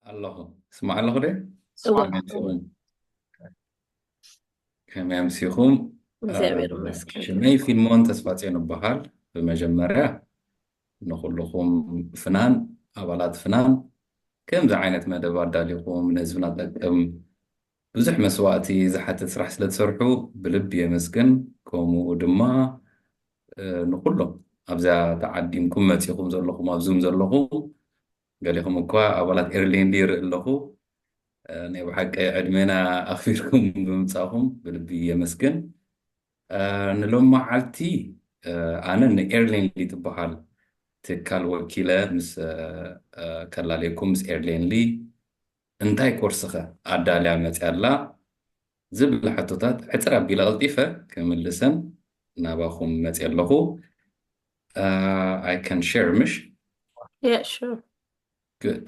ኣለኹ። ስማዕ ኣለኹ ደ? እወ። ከመይ ኣምሲኹም? ከመይ ኣምሲኹም? እግዚኣብሔር እ፣ ይመስገን። ሽመይ ፊልሞን ተስፋጽዮን እበሃል። ብመጀመርያ ንኹልኹም ፍናን፣ ኣባላት ፍናን፣ ከምዚ ዓይነት መደብ ኣዳሊኹም ንህዝብና ጠቅም ብዙሕ መስዋእቲ ዝሓትት ስራሕ ስለ ትሰርሑ ብልቢ የመስግን። ከምኡ ድማ፣ እ፣ ንኹሎም ኣብዛ ተዓዲምኩም መጺኹም ዘለኹም፣ ኣብ ዙም ዘለኹም፣ ገሊኹም እኳ ኣባላት ኤርሌንሊ ይርኢ ኣለኹ። እ፣ ናይ ብሓቂ ዕድሜና ኣኽቢርኩም ብምጻኹም ብልቢ የመስግን። እ፣ ንሎሚ መዓልቲ፣ እ፣ ኣነ ንኤርሌንሊ ትበሃል ትካል ወኪለ ምስ፣ እ፣ እ፣ ከላለየኩም ምስ ኤርሌንሊ እንታይ ኮርስኸ ኣዳልያ መጽያ ኣላ ዝብል ሕቶታት ዕጽር ኣቢለ ቀልጢፈ ክምልሰን ናባኹም መጽየ ኣለኹ። እ፣ I can share ምሽ? Yeah, sure. Good.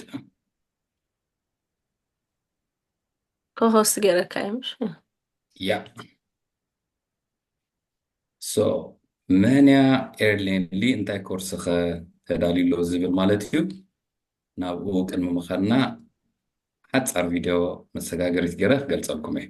ኮሆስት ገይረካ እዮም። ያ። So፣ መን እያ ኤርሌንሊ እንታይ ኮርስኸ ተዳልዩ ኣሎ ዝብል ማለት እዩ። ናብኡ ቅድሚ ምኻድና ሓጻር ቪድዮ መሰጋገሪት ገይረ ክገልጸልኩም እየ።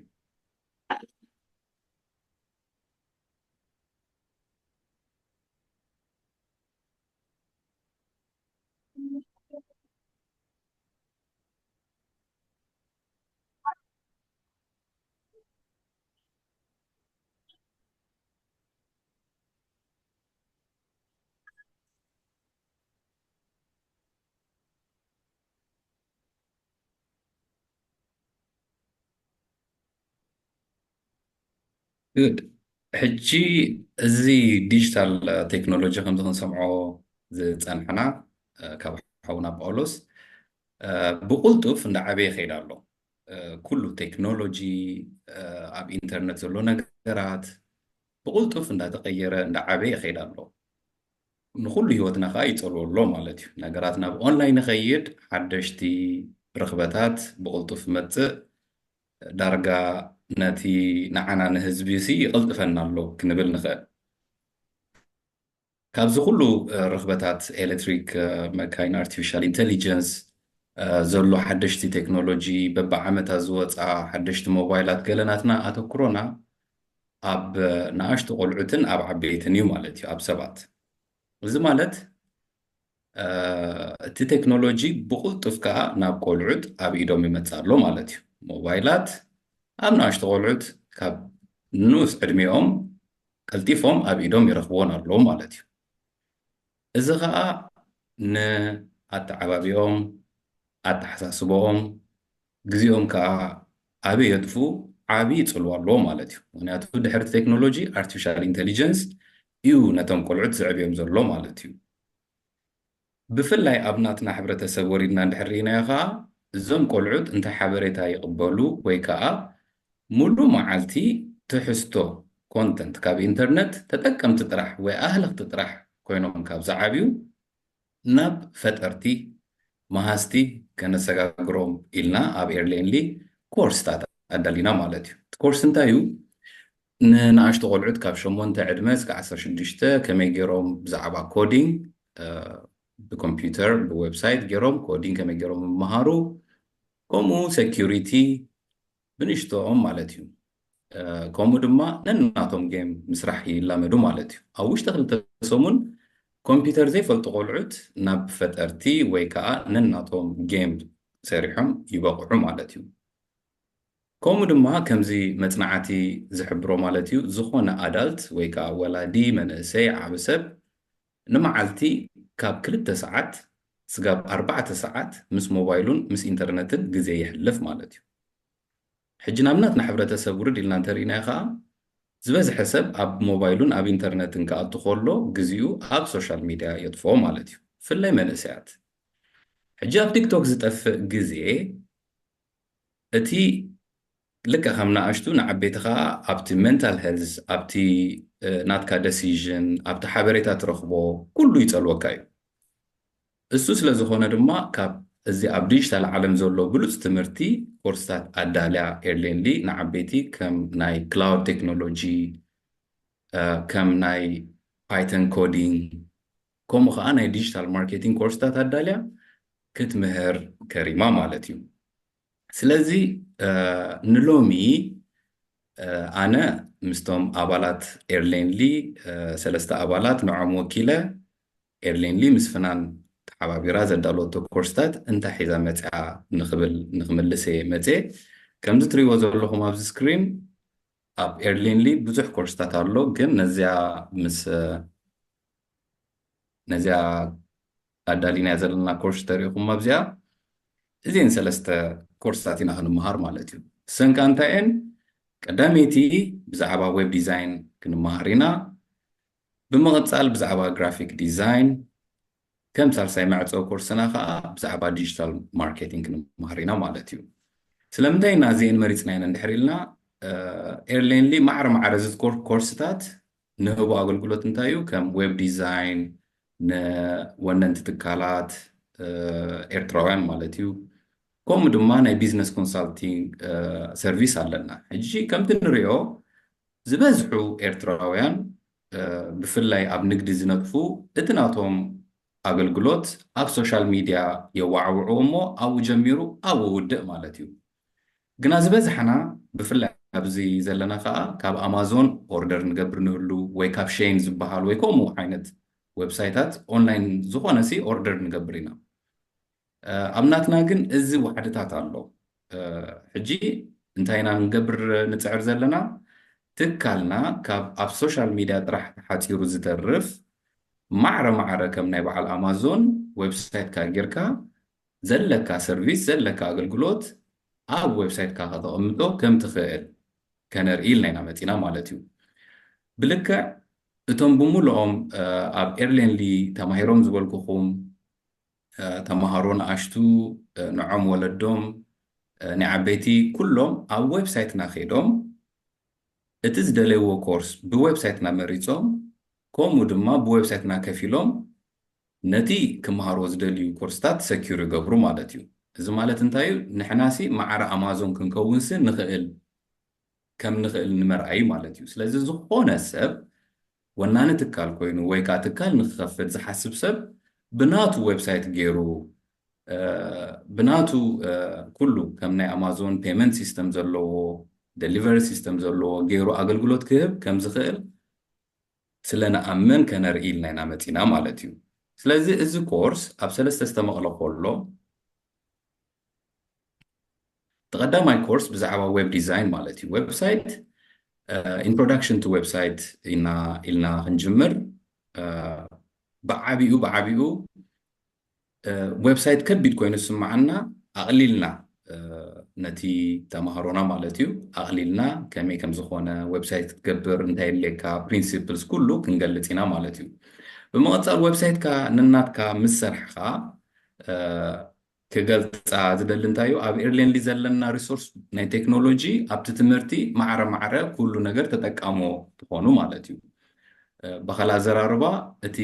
Good. ሕጂ እዚ ዲጂታል ቴክኖሎጂ ከምዚ ክንሰምዖ ዝጸንሐና፣ እ፣ ካብ ሓውና ጳውሎስ፣ እ፣ ብቕልጡፍ እንዳዓበየ ይኸይድ ኣሎ። እ፣ ኩሉ ቴክኖሎጂ፣ እ፣ ኣብ ኢንተርነት ዘሎ ነገራት ብቕልጡፍ እንዳተቐየረ፣ እንዳዓበየ ይኸይድ ኣሎ። ንኹሉ ህይወትና ከኣ ይጸልዎ ኣሎ ማለት እዩ። ነገራት ናብ ኦንላይን ይኸይድ፣ ሓደሽቲ ርኽበታት ብቕልጡፍ መጽእ፣ ዳርጋ ነቲ ንዓና ንህዝቢ ሲ ይቕልጥፈና ኣሎ ክንብል ንኽእል። ካብዚ ኩሉ፣ እ፣ ርኽበታት ኤሌክትሪክ፣ እ፣ መካይን፣ ኣርቲፊሻል ኢንተሊጀንስ፣ እ፣ ዘሎ ሓደሽቲ ቴክኖሎጂ፣ በብዓመታት ዝወጻ ሓደሽቲ ሞባይላት፣ ገለ ናትና ኣተኩሮና ኣብ ንኣሽቱ ቆልዑትን ኣብ ዓበይትን እዩ ማለት እዩ፣ ኣብ ሰባት። እዚ ማለት፣ እ፣ እቲ ቴክኖሎጂ ብቕልጡፍ ከኣ ናብ ቆልዑት ኣብ ኢዶም ይመጽእ ኣሎ ማለት እዩ። ሞባይላት ኣብ ንኣሽቱ ቆልዑት ካብ ንኡስ ዕድሜኦም ቀልጢፎም ኣብ ኢዶም ይረኽብዎን ኣለዉ ማለት እዩ። እዚ ኸኣ ንኣተዓባቢኦም፣ ኣተሓሳስቦኦም፣ ግዜኦም ከኣ ዓቢ የጥፉ፣ ዓቢ ጽልዋ ኣለዎ ማለት እዩ። ምኽንያቱ ድሕሪ ቴክኖሎጂ ኣርቲፊሻል ኢንተሊጀንስ እዩ ነቶም ቆልዑት ዘዕብዮም ዘሎ ማለት እዩ። ብፍላይ ኣብ ናትና ሕብረተሰብ ወሪድና እንድሕር ርኢናዮ ከኣ፣ እዞም ቆልዑት እንታይ ሓበሬታ ይቕበሉ ወይ ከኣ ሙሉ መዓልቲ ትሕዝቶ፣ ኮንተንት፣ ካብ ኢንተርነት ተጠቀምቲ ጥራሕ ወይ ኣህለኽቲ ጥራሕ ኮይኖም ካብ ዝዓብዩ፣ ናብ ፈጠርቲ፣ መሃዝቲ ከነሰጋግሮም ኢልና ኣብ ኤርሌንሊ ኮርስታት ኣዳሊና ማለት እዩ። እቲ ኮርስ እንታይ እዩ? ንንኣሽቱ ቆልዑት ካብ ሸሞንተ ዕድመ እስከ ዓሰርተ ሽዱሽተ ከመይ ገይሮም ብዛዕባ ኮዲንግ፣ እ፣ ብኮምፒውተር፣ ብዌብሳይት ገይሮም ኮዲንግ ከመይ ገይሮም ይመሃሩ፣ ከምኡ ሴኪሪቲ ብንእሽቶኦም ማለት እዩ። እ፣ ከምኡ ድማ ነናቶም ጌም ምስራሕ ይላመዱ ማለት እዩ። ኣብ ውሽጢ ክልተ ሰሙን ኮምፒውተር ዘይፈልጡ ቆልዑት ናብ ፈጠርቲ ወይ ከዓ ነናቶም ጌም ሰሪሖም ይበቕዑ ማለት እዩ። ከምኡ ድማ ከምዚ መጽናዕቲ ዝሕብሮ ማለት እዩ፣ ዝኾነ ኣዳልት ወይ ከዓ ወላዲ፣ መንእሰይ፣ ዓቢ ሰብ ንመዓልቲ ካብ ክልተ ሰዓት ስጋብ ኣርባዕተ ሰዓት ምስ ሞባይሉን ምስ ኢንተርነትን ግዜ የሕልፍ ማለት እዩ። ሕጂ ናብ ናትና ሕብረተሰብ ውርድ ኢልና እንተርኢናዮ ከዓ፣ ዝበዝሐ ሰብ ኣብ ሞባይሉን ኣብ ኢንተርነትን ክኣቱ ከሎ ግዜኡ ኣብ ሶሻል ሚድያ የጥፍኦ ማለት እዩ፣ ብፍላይ መንእሰያት። ሕጂ ኣብ ቲክቶክ ዝጠፍእ ግዜ፣ እቲ ልክዕ ከም ንኣሽቱ ንዓበይቲ ከዓ ኣብቲ ሜንታል ሄልዝ፣ ኣብቲ፣ እ፣ ናትካ ደሲዥን፣ ኣብቲ ሓበሬታ ትረኽቦ ኩሉ ይጸልወካ እዩ። እሱ ስለ ዝኾነ ድማ ካብ እዚ ኣብ ዲጂታል ዓለም ዘሎ ብሉጽ ትምህርቲ ኮርስታት ኣዳልያ ኤርሌንሊ ንዓበይቲ ከም ናይ ክላውድ ቴክኖሎጂ፣ እ፣ ከም ናይ ፓይተን ኮዲንግ፣ ከምኡ ከዓ ናይ ዲጂታል ማርኬቲንግ ኮርስታት ኣዳልያ ክትምህር ከሪማ ማለት እዩ። ስለዚ ንሎሚ ኣነ ምስቶም ኣባላት ኤርሌንሊ ሰለስተ ኣባላት ንዖም ወኪለ ኤርሌንሊ ምስ ፍናን ተሓባቢራ ዘዳለወቶ ኮርስታት እንታይ ሒዛ መፅያ ንክብል ንክምልስ እየ መፅየ። ከምዚ ትሪእዎ ዘለኹም ኣብዚ ስክሪን ኣብ ኤርሌንሊ ብዙሕ ኮርስታት ኣሎ፣ ግን ነዚያ ምስ ነዚኣ ኣዳሊናያ ዘለና ኮርስ ተሪእኹም ኣብዚኣ እዚን ሰለስተ ኮርስታት ኢና ክንመሃር ማለት እዩ። ሰንካ እንታይ እየን? ቀዳመይቲ ብዛዕባ ዌብ ዲዛይን ክንመሃር ኢና። ብምቕጻል ብዛዕባ ግራፊክ ዲዛይን፣ ከም ሳልሳይ መዕፀዊ ኮርስና ከዓ ብዛዕባ ዲጂታል ማርኬቲንግ ክንመሃር ኢና ማለት እዩ። ስለምንታይ ኢና እዚአን መሪፅናየን እንድሕር ኢልና ኤርሌንሊ ማዕረ ማዕረ ዝዝኮር ኮርስታት ንህቦ ኣገልግሎት እንታይ እዩ? ከም ዌብ ዲዛይን ንወነንቲ ትካላት ኤርትራውያን ማለት እዩ። ከምኡ ድማ ናይ ቢዝነስ ኮንሳልቲንግ ሰርቪስ ኣለና። ሕጂ ከምቲ ንሪኦ ዝበዝሑ ኤርትራውያን ብፍላይ ኣብ ንግዲ ዝነጥፉ እቲ ናቶም ኣገልግሎት ኣብ ሶሻል ሚድያ የዋዕውዑ እሞ ኣብኡ ጀሚሩ ኣብኡ ውድእ ማለት እዩ። ግና ዝበዝሓና ብፍላይ ኣብዚ ዘለና ከዓ ካብ ኣማዞን ኦርደር ንገብር ንህሉ ወይ ካብ ሸይን ዝበሃል ወይ ከምኡ ዓይነት ዌብሳይታት ኦንላይን ዝኾነ ሲ ኦርደር ንገብር ኢና። ኣብ ናትና ግን እዚ ዋሕድታት ኣሎ። ሕጂ እንታይ ኢና ንገብር ንፅዕር ዘለና? ትካልና ካብ ኣብ ሶሻል ሚድያ ጥራሕ ተሓፂሩ ዝተርፍ ማዕረ ማዕረ ከም ናይ በዓል ኣማዞን ዌብሳይትካ ጌርካ ዘለካ ሰርቪስ ዘለካ ኣገልግሎት ኣብ ዌብሳይትካ ከተቐምጦ ከም ትኽእል ከነርኢ ኢልና ኢና መፂና ማለት እዩ። ብልክዕ እቶም ብምሉኦም ኣብ ኤርሌንሊ ተማሂሮም ዝበልኩኹም ተምሃሮ ንኣሽቱ ንዖም ወለዶም ናይ ዓበይቲ ኩሎም ኣብ ዌብሳይትና ከይዶም እቲ ዝደለይዎ ኮርስ ብዌብሳይትና መሪፆም ከምኡ ድማ ብዌብሳይትና ከፊሎም ነቲ ክመሃርዎ ዝደልዩ ኮርስታት ሰኪር ይገብሩ ማለት እዩ። እዚ ማለት እንታይ እዩ? ንሕናሲ ማዕረ ኣማዞን ክንከውንሲ ንኽእል ከም ንኽእል ንመርኣይ ማለት እዩ። ስለዚ ዝኾነ ሰብ ወናኒ ትካል ኮይኑ ወይ ከዓ ትካል ንክኸፍት ዝሓስብ ሰብ ብናቱ ዌብሳይት ገይሩ ብናቱ ኩሉ ከም ናይ ኣማዞን ፔመንት ሲስተም ዘለዎ ደሊቨሪ ሲስተም ዘለዎ ገይሩ ኣገልግሎት ክህብ ከም ዝኽእል ስለ ንኣምን ከነርኢ ኢልና ኢና መፂና ማለት እዩ። ስለዚ እዚ ኮርስ ኣብ ሰለስተ ዝተመቕለ ከሎ እቲ ቀዳማይ ኮርስ ብዛዕባ ዌብ ዲዛይን ማለት እዩ። ዌብሳይት ኢንትሮዳክሽን ቱ ዌብሳይት ኢልና ኢልና ክንጅምር ብዓቢኡ ብዓቢኡ ዌብሳይት ከቢድ ኮይኑ ዝስምዓና ኣቕሊልና ነቲ ተምሃሮና ማለት እዩ ኣቕሊልና ከመይ ከም ዝኾነ ዌብሳይት ክትገብር እንታይ የድልየካ ፕሪንሲፕልስ ኩሉ ክንገልፅ ኢና ማለት እዩ። ብምቕፃል ዌብሳይትካ ነናትካ ምስ ሰርሕኻ ክገልፃ ዝደሊ እንታይ እዩ ኣብ ኤርሌንሊ ዘለና ሪሶርስ ናይ ቴክኖሎጂ ኣብቲ ትምህርቲ ማዕረ ማዕረ ኩሉ ነገር ተጠቃሞ ትኾኑ ማለት እዩ። ብኻልእ ኣዘራርባ እቲ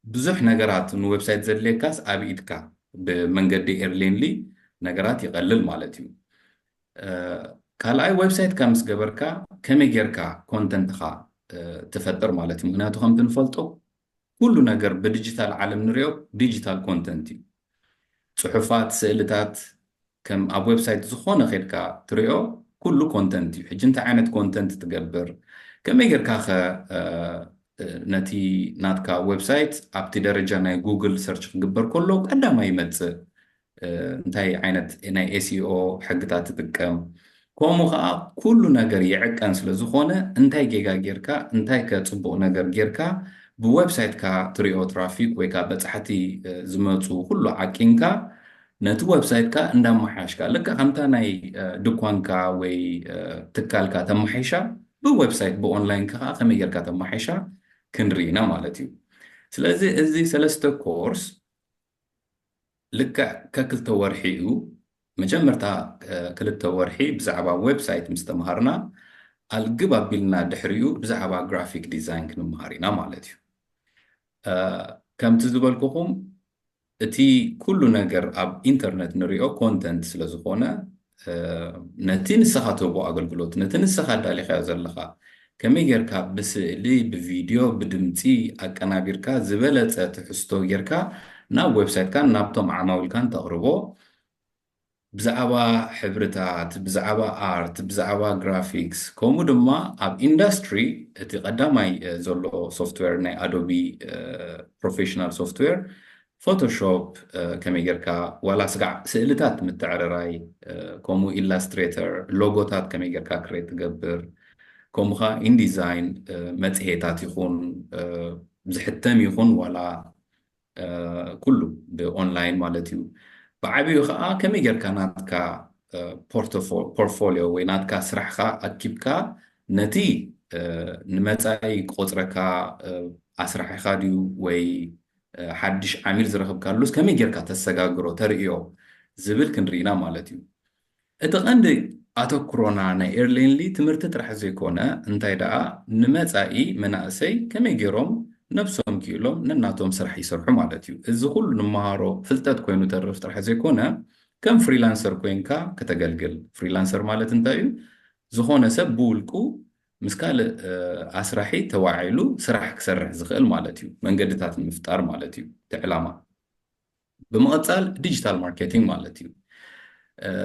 ብዙሕ ነገራት ንዌብሳይት ዘድልየካስ ኣብ ኢድካ ብመንገዲ ኤርሌንሊ ነገራት ይቐልል ማለት እዩ። ካልኣይ ዌብሳይትካ ምስ ገበርካ ከመይ ጌርካ ኮንተንትኻ ትፈጥር ማለት እዩ። ምክንያቱ ከምቲ ንፈልጦ ኩሉ ነገር ብዲጂታል ዓለም ንሪኦ ዲጂታል ኮንተንት እዩ። ፅሑፋት፣ ስእልታት ከም ኣብ ዌብሳይት ዝኾነ ኬድካ ትሪኦ ኩሉ ኮንተንት እዩ። ሕጂ እንታይ ዓይነት ኮንተንት ትገብር ከመይ ጌርካ ከ ነቲ ናትካ ዌብሳይት ኣብቲ ደረጃ ናይ ጉግል ሰርች ክግበር ከሎ ቀዳማይ ይመፅእ እንታይ ዓይነት ናይ ኤስኢኦ ሕግታት ትጥቀም ከምኡ ከዓ ኩሉ ነገር ይዕቀን ስለ ዝኾነ እንታይ ጌጋ ጌርካ እንታይ ከ ፅቡቅ ነገር ጌርካ ብዌብሳይትካ ትሪኦ ትራፊክ ወይ ከዓ በፃሕቲ ዝመፁ ኩሉ ዓቂንካ ነቲ ዌብሳይትካ እንዳመሓሽካ ልክዕ ከምታ ናይ ድኳንካ ወይ ትካልካ ተመሓይሻ ብዌብሳይት ብኦንላይን ከዓ ከመይ ጌርካ ተመሓይሻ ክንርኢ ኢና ማለት እዩ። ስለዚ እዚ ሰለስተ ኮርስ ልክዕ ከክልተ ወርሒ እዩ። መጀመርታ ክልተ ወርሒ ብዛዕባ ዌብሳይት ምስ ተምሃርና ኣልግብ ኣቢልና ድሕሪኡ ብዛዕባ ግራፊክ ዲዛይን ክንምሃር ኢና ማለት እዩ። ከምቲ ዝበልኩኹም እቲ ኩሉ ነገር ኣብ ኢንተርነት ንሪኦ ኮንተንት ስለ ዝኾነ ነቲ ንስኻ ትህቦ ኣገልግሎት ነቲ ንስኻ ኣዳሊኻዮ ዘለኻ ከመይ ጌርካ ብስእሊ ብቪድዮ ብድምፂ ኣቀናቢርካ ዝበለፀ ትሕዝቶ ጌርካ ናብ ዌብሳይትካን ናብቶም ዓማዊልካን ተቕርቦ። ብዛዕባ ሕብርታት፣ ብዛዕባ ኣርት፣ ብዛዕባ ግራፊክስ፣ ከምኡ ድማ ኣብ ኢንዳስትሪ፣ እቲ ቀዳማይ ዘሎ ሶፍትዌር ናይ ኣዶቢ ፕሮፌሽናል ሶፍትዌር፣ ፎቶሾፕ ከመይ ጌርካ ዋላ ስጋዕ ስእልታት ምትዕርራይ፣ ከምኡ ኢላስትሬተር፣ ሎጎታት ከመይ ጌርካ ክሬት ትገብር፣ ከምኡ ኸዓ ኢንዲዛይን፣ መጽሔታት ይኹን ዝሕተም ይኹን ዋላ ኩሉ ብኦንላይን ማለት እዩ። ብዓብዩ ከዓ ከመይ ጌርካ ናትካ ፖርትፎሊዮ ወይ ናትካ ስራሕካ ኣኪብካ ነቲ ንመፃኢ ቆፅረካ ኣስራሒኻ ድዩ ወይ ሓድሽ ዓሚል ዝረኽብካሉስ ከመይ ጌርካ ተሰጋግሮ ተርእዮ ዝብል ክንርኢና ማለት እዩ። እቲ ቀንዲ ኣተኩሮና ናይ ኤርሌንሊ ትምህርቲ ጥራሕ ዘይኮነ እንታይ ደኣ ንመፃኢ መናእሰይ ከመይ ገይሮም ነብሶም ክኢሎም ነናቶም ስራሕ ይሰርሑ ማለት እዩ። እዚ ኩሉ ንመሃሮ ፍልጠት ኮይኑ ተርፍ ጥራሕ ዘይኮነ ከም ፍሪላንሰር ኮይንካ ከተገልግል። ፍሪላንሰር ማለት እንታይ እዩ? ዝኾነ ሰብ ብውልቁ ምስ ካልእ ኣስራሒ ተዋዒሉ ስራሕ ክሰርሕ ዝኽእል ማለት እዩ። መንገድታት ንምፍጣር ማለት እዩ እቲ ዕላማ። ብምቕፃል ዲጂታል ማርኬቲንግ ማለት እዩ።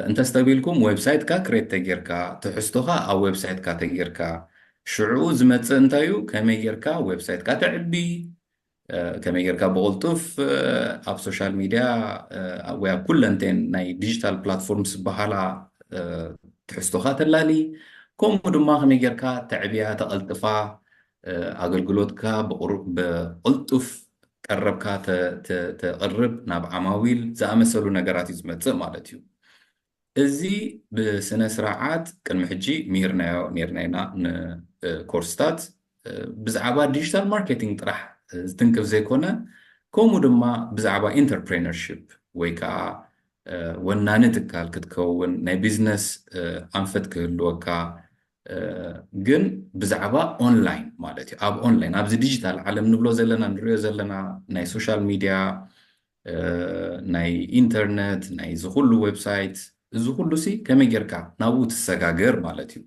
እንተስተቢልኩም ዌብሳይትካ ክሬት ተጌርካ ትሕዝቶኻ ኣብ ዌብሳይትካ ተጌርካ ሽዑ ዝመፅእ እንታይ እዩ? ከመይ ጌርካ ዌብሳይትካ ተዕቢ፣ ከመይ ጌርካ ብቕልጡፍ ኣብ ሶሻል ሚድያ ወይ ኣብ ኩለንቴን ናይ ዲጂታል ፕላትፎርም ዝበሃላ ትሕዝቶኻ ተላሊ፣ ከምኡ ድማ ከመይ ጌርካ ተዕብያ ተቐልጥፋ ኣገልግሎትካ ብቕልጡፍ ቀረብካ ተቕርብ ናብ ዓማዊል ዝኣመሰሉ ነገራት እዩ ዝመፅእ ማለት እዩ። እዚ ብስነ ስርዓት ቅድሚ ሕጂ ምሂርናዮ ነርና ኢና ንኮርስታት ብዛዕባ ዲጂታል ማርኬቲንግ ጥራሕ ዝትንክፍ ዘይኮነ ከምኡ ድማ ብዛዕባ ኢንተርፕሬነርሽፕ ወይ ከዓ ወናኒ ትካል ክትከውን ናይ ቢዝነስ ኣንፈት ክህልወካ ግን ብዛዕባ ኦንላይን ማለት እዩ። ኣብ ኦንላይን ኣብዚ ዲጂታል ዓለም ንብሎ ዘለና ንሪኦ ዘለና ናይ ሶሻል ሚድያ ናይ ኢንተርነት ናይ ዝኩሉ ዌብሳይት እዚ ኩሉ ሲ ከመይ ጌርካ ናብኡ ትሰጋገር ማለት እዩ።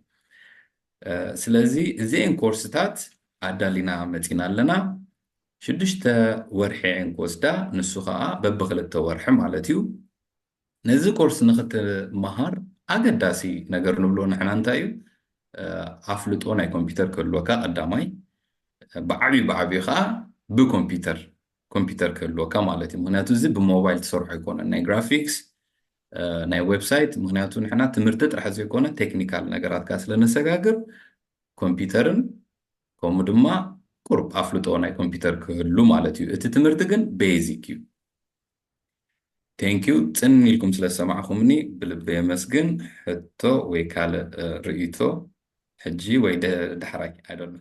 ስለዚ እዚኤን ኮርስታት ኣዳሊና መፂና ኣለና። ሽዱሽተ ወርሒ እየን ክወስዳ፣ ንሱ ከዓ በብክልተ ወርሒ ማለት እዩ። ነዚ ኮርስ ንክትመሃር ኣገዳሲ ነገር ንብሎ ንሕና እንታይ እዩ? ኣፍልጦ ናይ ኮምፒውተር ክህልወካ ቀዳማይ፣ ብዓብዩ ብዓብዩ ከዓ ብኮምፒውተር ኮምፒውተር ክህልወካ ማለት እዩ። ምክንያቱ እዚ ብሞባይል ትሰርሖ ኣይኮነን ናይ ግራፊክስ ናይ ዌብሳይት። ምክንያቱ ንሕና ትምህርቲ ጥራሕ ዘይኮነ ቴክኒካል ነገራትካ ስለነሰጋግር ኮምፒውተርን ከምኡ ድማ ቁሩብ ኣፍልጦ ናይ ኮምፒውተር ክህሉ ማለት እዩ። እቲ ትምህርቲ ግን ቤዚክ እዩ። ቴንኪዩ ፅን ኢልኩም ስለዝሰማዕኹምኒ ብልቢ የመስግን። ሕቶ ወይ ካልእ ርእይቶ ሕጂ ወይ ዳሕራይ ኣይደሎ።